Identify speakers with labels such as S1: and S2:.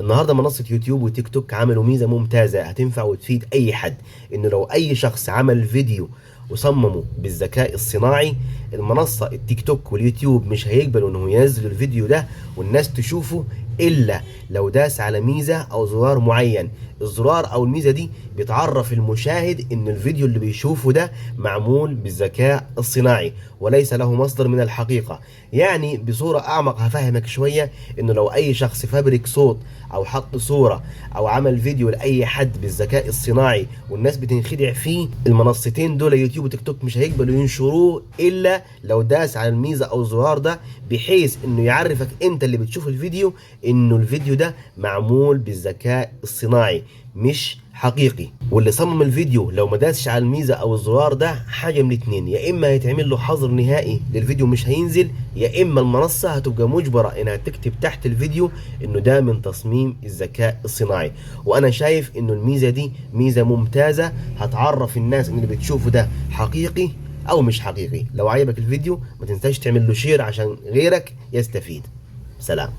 S1: النهارده منصة يوتيوب وتيك توك عملوا ميزة ممتازة هتنفع وتفيد اي حد، انه لو اي شخص عمل فيديو وصممه بالذكاء الصناعي، المنصة التيك توك واليوتيوب مش هيقبلوا انه ينزلوا الفيديو ده والناس تشوفه الا لو داس على ميزة او زرار معين. الزرار او الميزة دي بتعرف المشاهد ان الفيديو اللي بيشوفه ده معمول بالذكاء الصناعي وليس له مصدر من الحقيقة. يعني بصورة اعمق هفهمك شوية، انه لو اي شخص فبرك صوت او حط صورة او عمل فيديو لاي حد بالذكاء الصناعي والناس بتنخدع فيه، المنصتين دول يوتيوب وتيك توك مش هيقبلوا ينشروه الا لو داس على الميزة او الزرار ده، بحيث انه يعرفك انت اللي بتشوف الفيديو انه الفيديو ده معمول بالذكاء الصناعي مش حقيقي. واللي صمم الفيديو لو ما داسش على الميزة او الزرار ده، حاجة من اتنين: يا اما هيتعمل له حظر نهائي للفيديو مش هينزل، يا اما المنصة هتبقى مجبرة انها تكتب تحت الفيديو انه ده من تصميم الذكاء الصناعي. وانا شايف انه الميزة دي ميزة ممتازة هتعرف الناس ان اللي بتشوفه ده حقيقي او مش حقيقي. لو عجبك الفيديو ما تنساش تعمل له share عشان غيرك يستفيد. سلام.